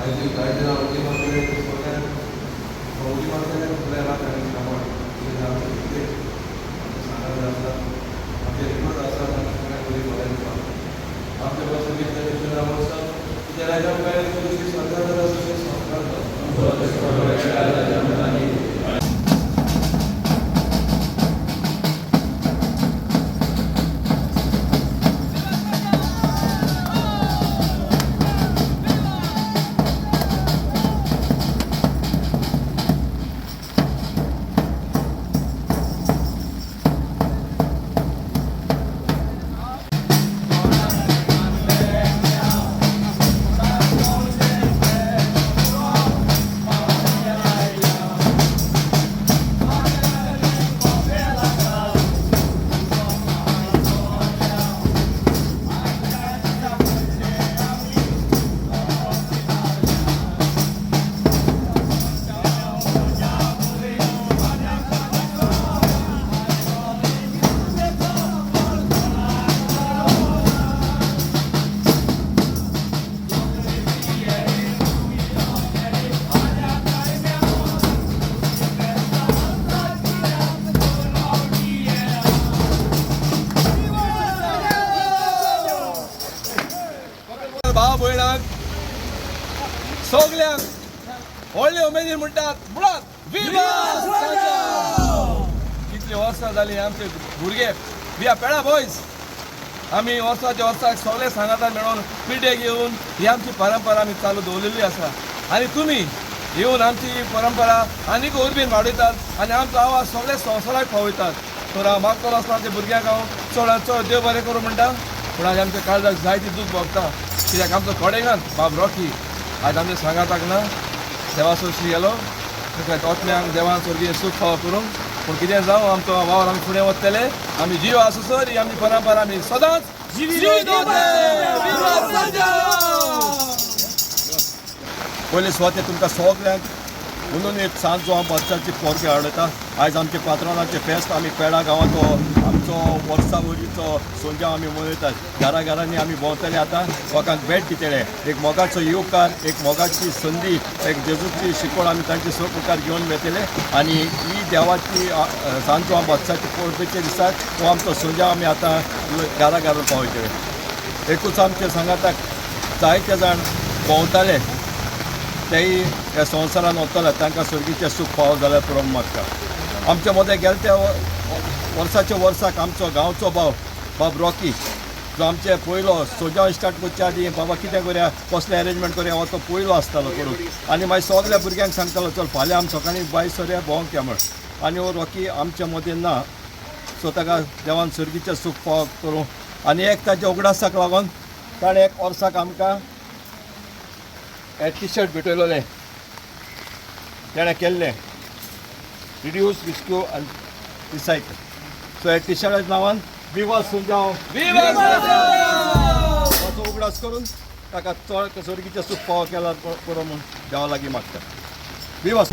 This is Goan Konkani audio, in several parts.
आयज जायते उडी मारतले, सगळ्यांक उडी मारतले, फुडें रात आनी सामान कितें आमचें कितें आमचें सांगात आसा, आमचे रिपोर्ट आसा, तांकां सगळ्यांक बरी भलायकी दिवपाक. आमच्या पासून वर्सा तुज्या राज्यान काय तुजी सरकार जाता तशें संस्कार जाता. भाव भयणांक सगल्यांक व्हडले उमेदीन म्हणटात मुळात कितली वर्सां जालीं आमचे भुरगे we are Peda boys. आमी वर्साच्या वर्साक सगळे सांगातान मेळोन पिठे घेवन ही आमची परंपरा आमी चालू दवरलेली आसा. आनी तुमी येवन आमची परंपरा आनीक उर्बेन वाडयतात आनी आमचो आवाज सगळे संवसाराक पावयतात. तर हांव मागतलो आसतना आमच्या भुरग्यांक हांव चडांत चड देव बरें करूं म्हणटा. पूण आज आमच्या काळजाक जायती दूख भोगता कित्याक आमचो कोडेगान बाब रॉकी आज आमच्या सांगाताक ना, देवा सोशी गेलो. आत्म्यांक देवान स्वर्गीय सूख फावो करूंक. पूण कितें जावं आमचो वावर आमी फुडें वतले. आमी जीव आसा सर ही आमची परंपरा आमी सदांच पयले सुवातेर तुमकां सगल्यांक म्हणून एक सांजो हांव वर्साची पोरके हाडटा. आयज आमचे पात्रांचे फेस्त आमी पेडा गांवांत आमचो वर्सा वरीचो सोंजाव आमी मनयतात. घरा घरांनी आमी भोंवतले आतां लोकांक भेट दितले. एक मोगाचो येवकार, एक मोगाची संदी, एक जेजूची शिकवण आमी तांचे सो मुखार घेवन वेतले. आनी ही देवाची सांजो हांव वर्साची पोरबेचे दिसाक हो आमचो सोंजाव आमी आतां घरा घरान पावयतले. एकूच आमचे सांगाताक जायते जाण भोंवताले तेय ह्या संवसारान वतले, तांकां स्वर्गीचें सूख फावो जाल्यार पुरो मागता. आमच्या मदें गेले त्या वर्साच्या वर्साक आमचो गांवचो भाव बाब रॉकी जो आमचे पयलो सोजाव स्टार्ट करच्या आदी बाबा कितें करया, कसलें अरेंजमेंट करया, हो तो पयलो आसतालो करून. आनी मागीर सगल्या भुरग्यांक सांगतालो चल फाल्यां आमी सकाळीं बाय सरया भोंवंक या म्हण. आनी हो रॉकी आमच्या मदें ना, सो ताका देवान स्वर्गीचें सूख फावो करूं. आनी एक ताच्या उगडासाक लागून ताणें एक वर्साक आमकां टी शर्ट भेटयलोलें तेणें केल्लें रिड्यूस रिस्क्यू आनी रिसायकल. सो ह्या टी शर्टाच्या नांवान विवा सुंजाव ताचो उगडास करून ताका चड स्वर्गीचें सूख फावो केला पुरो म्हूण देवा लागीं मागता. विवा.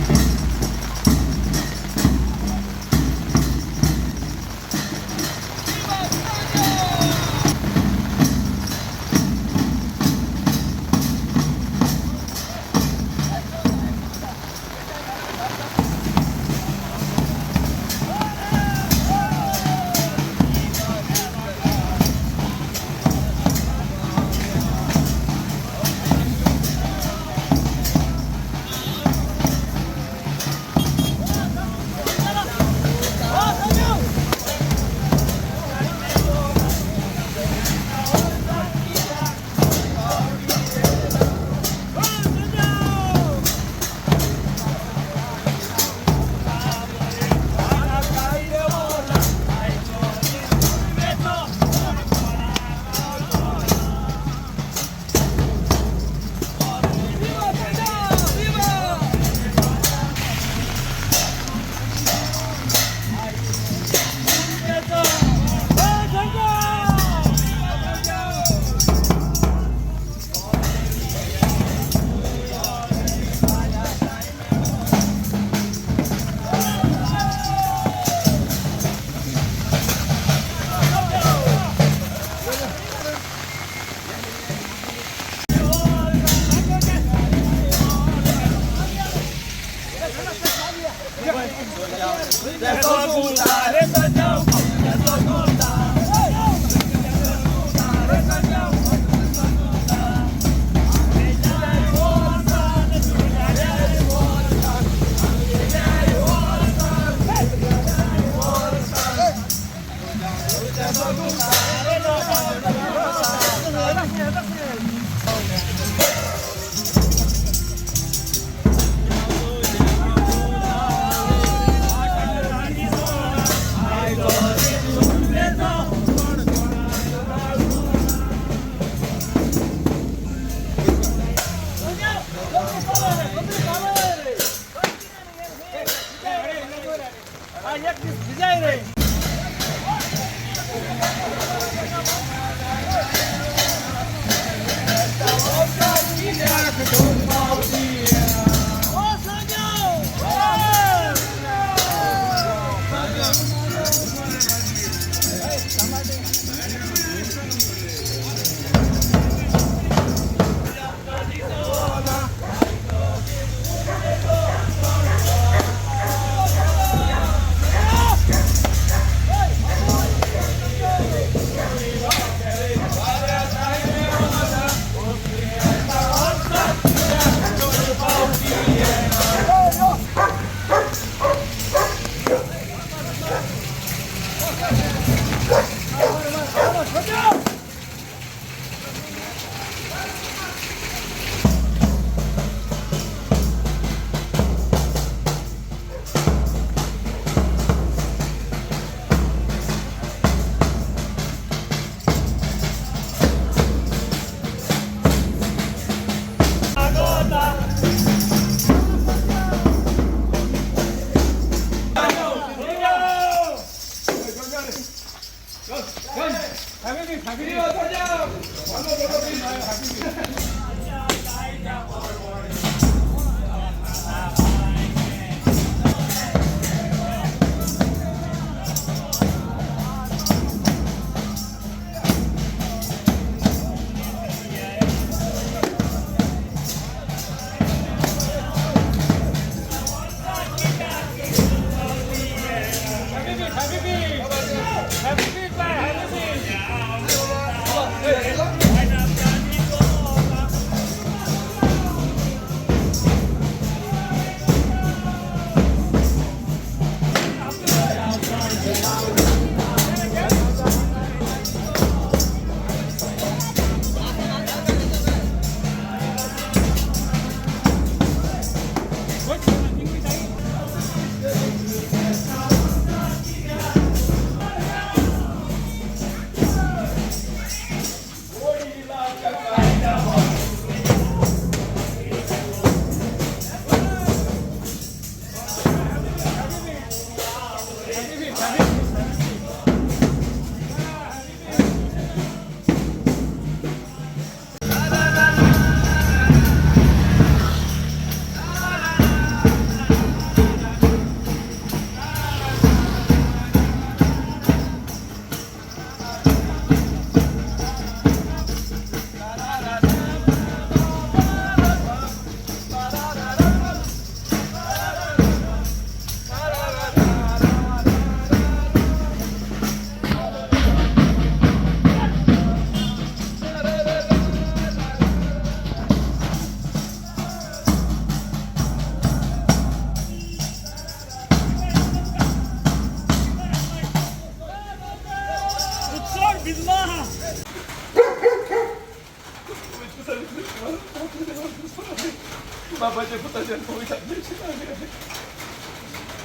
बाबाचे पुताचे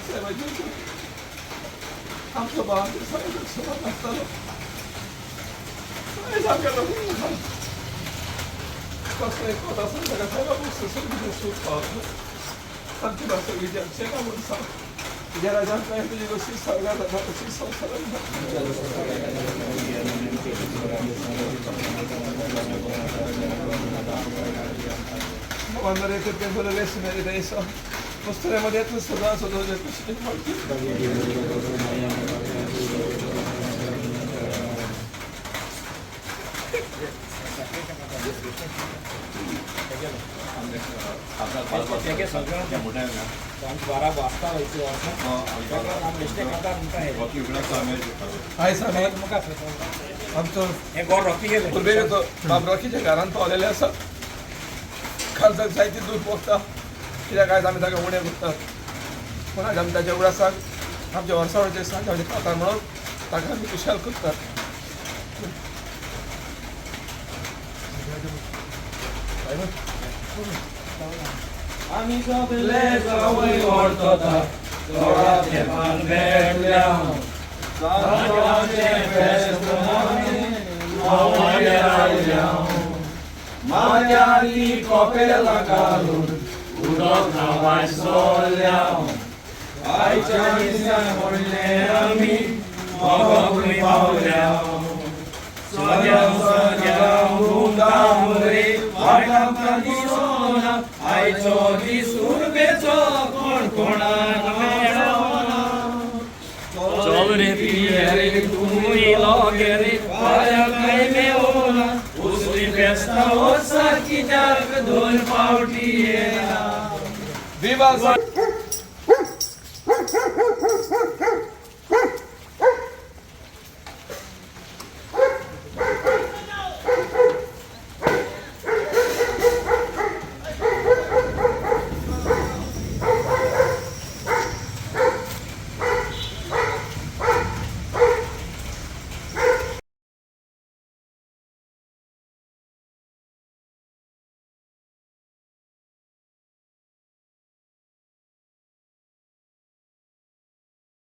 साहेबाचे आमचो बाब साहेब नासतालो साहेब कसो एक कोत आसून ताका सायबा कितें सूख पावतलो आमची भास सगळी सेवा म्हणून सांग तुज्या राजान काय तुजी कशी स्वर्गात जाता तशी संवसारात Mandare che tempo deve essere adesso. Mostreremo dietro il soldato dove è morti. आमचो बाब रॉकीच्या घरान पावलेले आसा. खालसाक जायती दूद पोखता कित्याक आयज आमी ताका उणें करतात पूण आयज आमी ताच्या उगडासाक आमच्या वर्सावळचे सांग आमच्या पात्रां म्हणून ताका आमी खुशाल करतात. आमी सगळे जावय व्हरतता थोडा तेंपान भेटल्या सांजवाचें फेस्त आमी मावड्यार आयल्या माथ्यारी कपेलां घालून उदक न्हांवाय सोडल्या आयच्या दिसान व्हडले आमी मोगोकूय पावल्या सद्या सद्या धुमधाम रे वाट आमकां दिसोना आयचो दीस उर्बेचो कोण कोणाक मेळोना. चल रे पिये रे तूं इलो गे रे फाल्यां कांय मेवना उसली फेस्तां वर्सा कित्याक दोन फावटी येना. दिवस.